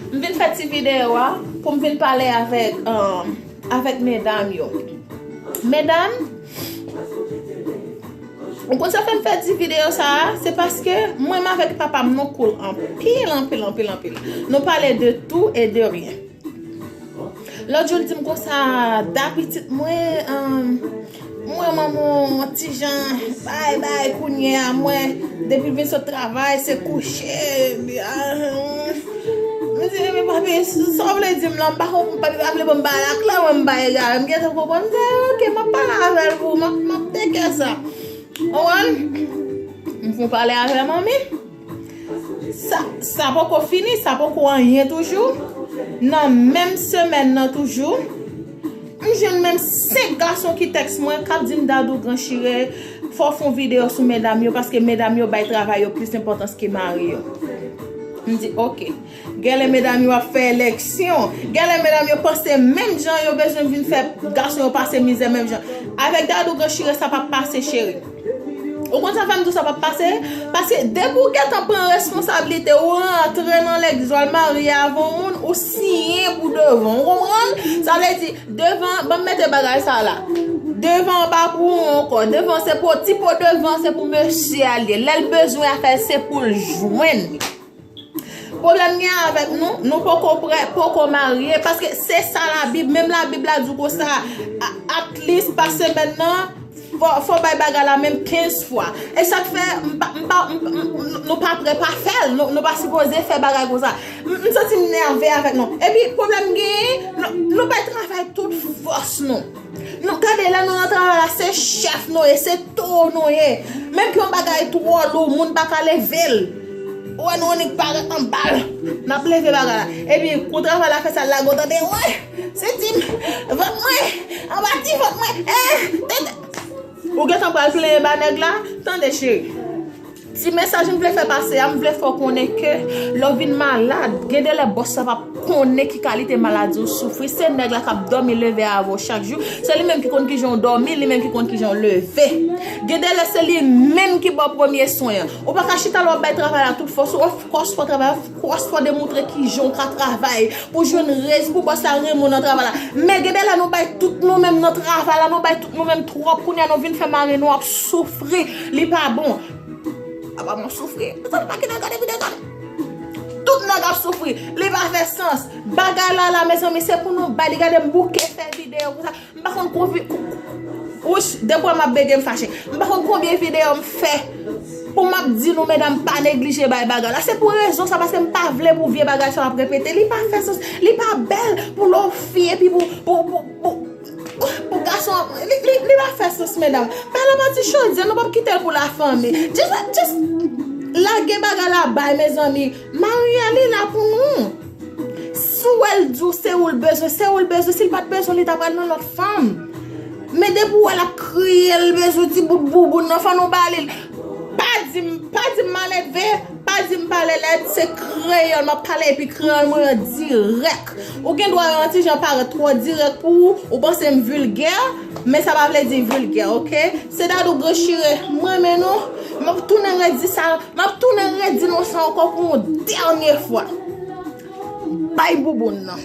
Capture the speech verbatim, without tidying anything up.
M vin fè ti videyo a pou m vin pale avèk, um, avèk medam yo. Medam, ou konn sa fè m fè ti videyo sa a? Se paske mwen menm avèk papa m nou cool anpil, anpil, anpil, anpil. Nou pale de tout e de rien. Lòt jou, l di m konsa, da pitit mwen, um, mwen manman yon ti jan bay bay kounye a, mwen, depi l vin sot travay, se kouche. M di, men papi, sa w vle di m la, m pa konprann, papi pa vle ban m balak la, mwen m bay gade, m gentan konprann, m di, ok, m ap pale avè l pou, m ap, m ap teke sa. Ou konprann? M fon pale avè manmi. Sa, sa poko fini, sa poko anyen toujou. Nan menm semèn nan toujou, m jwenn menm senk gason ki tèks mwen, k ap di m, Dadou, Gran Chire, fò w fè yon videyo sou medam yo, paske medam yo bay travay yo plis enpòtans ke mari yo. M di, ok. Genlè medam yo ap fè eleksyon. Genlè medam yo panse menm jan yo bezwen vin fè gason yo pase mizè menm jan. Avèk Dadou, Gran Chire, sa p ap pase, cheri. Ou konn sa fè m di w sa p ap pase? Paske depi w gentan pran responsablite, ou rantre nan legliz, w al marye avè yon moun, ou siyen pou devan. Ou konprann? Sa vle di, devan, ban m mete bagay sa la. Devan pa pou ou ankò. Devan se pou, ti po devan se pou mesye a l ye. Lè l bezwen afè l, se pou l jwenn li. Pwoblèm gen avèk nou, nou poko prè, poko marye, paske se sa Labib, menm Labib la di w konsa, a- at least pa semèn nan, fò, fò bay bagay la menm kenz fwa. E sa k fè m pa, m pa, m- m- m- nou pa prè pa fè l, nou, nou pa sipoze fè bagay konsa. M m santi m nève avèk nou. Epi pwoblèm genyen, nou, nou bay travay tout fòs nou. Nou gade lè nou nan travay la, se chèf nou ye, se towo nou ye. Menm ke yon bagay twò lou, moun pa ka leve l. Ou wè nou annik parèt anba l. N ap leve bagay la. Epi, kou travay la fè sa, l lage w tande, wè, se ti vant mwen, anba ti vant mwen, eh, tete. Ou gentan pral plenyen ba nèg la, tande cheri. Ti mesaj m vle fè pase a, m vle fè w konnen ke lè w vin malad, gen de lè bòs la p ap konnen ki kalite maladi w soufri. Se nèg la k ap dòmi leve avè w chak jou. Se li menm ki konn kijan w dòmi, li menm ki konn kijan w leve. Gen de lè se li menm ki ba w premye swen an. Ou pa ka chita la w ap bay travay la tout fòs ou, of course fò w travay, of course fò w demontre kijan w ka travay pou jwenn rèz, pou bòs la renmen w nan travay la. Men gen de lè nou bay tout nou menm nan travay la, nou bay tout nou menm twòp, kounye a nou vin fè mari nou ap soufri, li pa bon. Apa mwen soufri. Mezanmi, pa kite gade videyo sa non. Tout nèg ap soufri. Li pa fè sans. Bagay la la, mezanmi, se pou nou bay li. Gade m bouke fè videyo konsa. M pa konn konvi... Wouch, depi m ap bege m fache. M pa konn konbyen videyo m fè pou m ap di nou, medam, pa neglije bay bagay la. Se pou rezon sa, paske m pa vle pou vye bagay sa ap repete. Li pa fè sans. Li pa bèl pou lè w fi epi pou, pou, pou, pou, pou gason ap, li, li, li pa fè sans, medam. Pale pa ti chodye, nou p ap kite l pou lafanmi. Just, just lage bagay la bay, mezanmi. Mari a, li la pou nou. Si w wè l di w se ou l bezwen, se ou l bezwen. Si l pa t bezwen, li ta pral nan lòt fanm. Men depi w wè l ap kriye, l bezwen ti bout bouboun nan, fò nou ba li l. Pa di m, pa di m maledve, pa di m pale lèd, se kreyòl m ap pale epi kreyòl mwen an dirèk. Ou gen dwa wè yon ti jan parèt twò dirèk pou ou, ou panse m vilgè, men sa pa vle di vilgè, oke? Se Dadou Gran Chire, m renmen nou, m ap tounen redi sa, m ap tounen redi nou sa ankò pou yon dènye fwa. Bay bouboun nan.